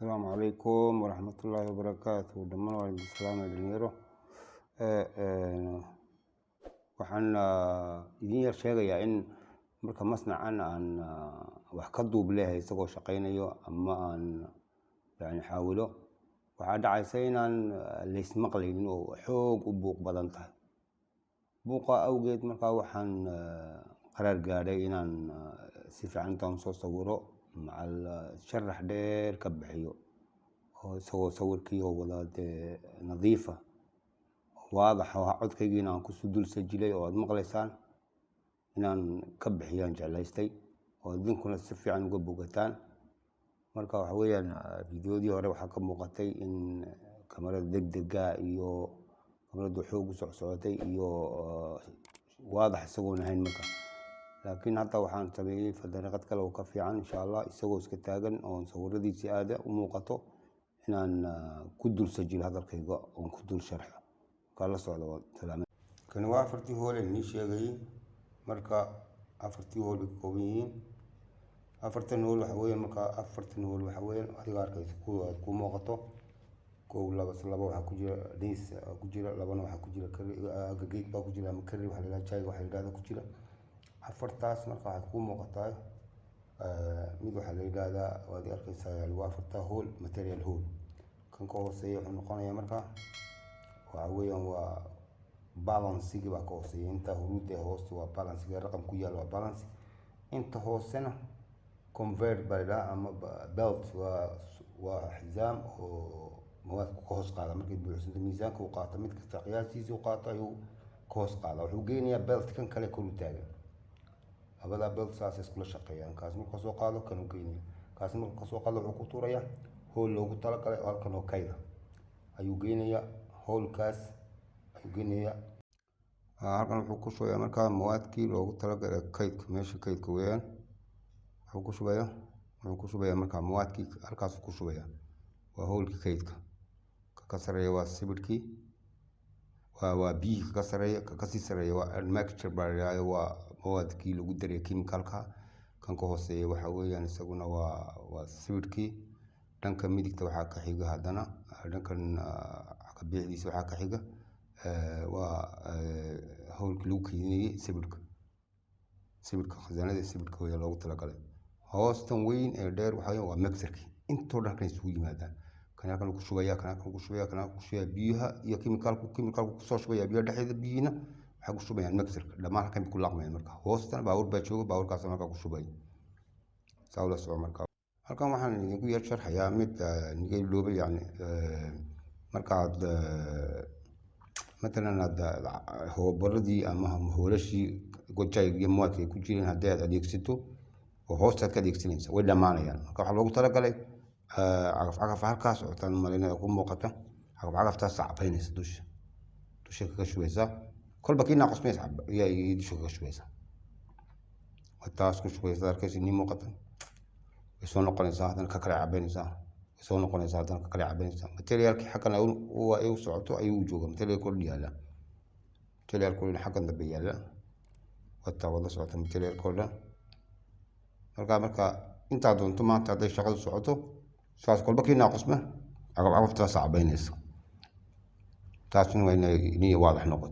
Asalaamu calaykum waraxmatullaahi wabarakaatu. Dhammaan waa idin salaamay, dhalinyaro. Waxaan idin yar sheegayaa in marka masnacan aan wax ka duub leeyahay isagoo shaqaynayo ama aan yani xaawilo, waxaa dhacaysa inaan laysmaqlaynin oo xoog u buuq badan tahay. Buuqa awgeed markaa waxaan qaraar gaadhay inaan si fiican intaan soo sawiro macal sharax dheer ka bixiyo oo isagoo sawirkii oo wada dee nadiifa, waadax oo codkaygiina aan kusoo dul sajilay oo aad maqlaysaan inaan ka bixiyaan jeclaystay oo idinkuna si fiican uga bogataan. Marka waxa weeyaan, fiidiyoodii hore waxaa ka muuqatay in kamarada degdega iyo kamaradu xoog u socsocotay iyo waadax isagoon ahayn marka. Laakiin hadda waxaan sameeyey dariiqad kale oo ka fiican, insha Allah, isagoo iska taagan oon sawiradiisi aada u muuqato inaan ku dul sajilo hadalkayga oon ku dul sharxo. Markaa la socda, waa salaamay. Kani waa afartii hool ee nii sheegayay. Marka afartii hool bay ka kooban yihiin. Afartan hool waxa weeyaan, marka afartan hool waxa weeyaan, adiga arkaysa kuwa aad ku muuqato: kow, laba, laba waxaa ku jira dhins ku jira, labana waxaa ku jira curry, aggregate baa ku jira ama curry waxa la yidhahda, chai waxa la yidhahda ku jira afartaas. Marka waxaad ku muuqataa mid waxaa la yidhahdaa, waad arkaysaa, yani waa afartaa hool material hool. Kan ka hooseeya wuxuu noqonayaa marka waxa weeyaan waa balancigi baa ka hooseeya. Inta huruudda ee hoosta waa balancigi, raqam ku yaal waa balance. Inta hoosena conveyor baa la yidhaha ama belt, waa xisaam oo mawaadku ka hoos qaada. Markay buuxsanto, miisaanka uu qaato, mid kasta qiyaastiisa u qaato ayuu ka hoos qaada, wuxuu geynayaa belt kan kale kor u taagan. Labadaa belt saasay iskula shaqeeyaan. Kaas markuu kasoo qaado, kan u geynaya. Kaasi markuu kasoo qaado, wuxuu ku tuurayaa hool loogu talagalay oo halkan oo kayda ayuu geynayaa, hoolkaas ayuu geynayaa. Halkan wuxuu ku shubayaa markaa mawaadkii loogu talagalay kaydka, meesha kaydka weeyaan. Wuxuu ku shubayaa markaa mawaadkii halkaasuu ku shubayaa, waa hoolkii kaydka. Ka ka sareeya waa sibidhkii, waa biyihii ka sareeya. Ka kasii sareeya waa admixture baa la yidhahdaa, waa mawaadkii lagu daray chemicalka. Kan ka hooseeya waxa weeyaan isaguna waa sibidhkii. Dhanka midigta waxaa ka xiga haddana, dhankan ka bidixdiisa waxaa ka xiga waa howlkii lagu kaydinayay sibidhka, sibidhka khasaanada sibidhka weeye loogu talagalay. Hoostan weyn ee dheer waxa weeyaan waa mixerkii. Intoo dhan halkan isugu yimaadaan. Kan halkan ku shubaya, kan halkan ku shubaya, kan halkan ku shubaya biyaha iyo chemicalku kusoo shubaya biyaha dhexdeeda. Biyihiina waxay ku shubayaan mixerka, dhammaan halkan bay ku laaqmayaan. Marka hoostana baabuur baa jooga, baabuurkaas markaa ku shubaya. Saa ula soco. Marka halkan waxaan idinku yar sharxayaa mid niga iloobay. Yani markaad matalan aad hoobaradii ama hoolashii gojayga iyo mawaadka ay ku jireen haddii aad adeegsato oo hoostaad ka adeegsanaysa, way dhammaanayaan. Marka waxaa loogu talagalay cagaf cagaf halkaa socotaan malinaya ku muuqata. Cagaf cagaftaas cabaynaysa, dusha kaga shubaysa. Kolba kii naaqusmaysa ayaa dusha kaga shubaysa, taas ku shubaysa, arkaysa nii muuqata. Way soo noqonaysaa, haddana ka kale cabaynaysaa, way soo noqonaysaa, haddana ka kale cabaynaysaa. Materialkii xaggan ay u socoto ayuu u jooga, materialka oo dhan yaalla, materialka oo dhan xaggan dambe yaalla. Wataa wada socota materialka oo dhan. Marka intaa doonto maanta hadday shaqadu socoto saas, kolba kii naaqusma cagaf cagaftaas cabaynaysa. Taasna waa inay niya waadax noqoto.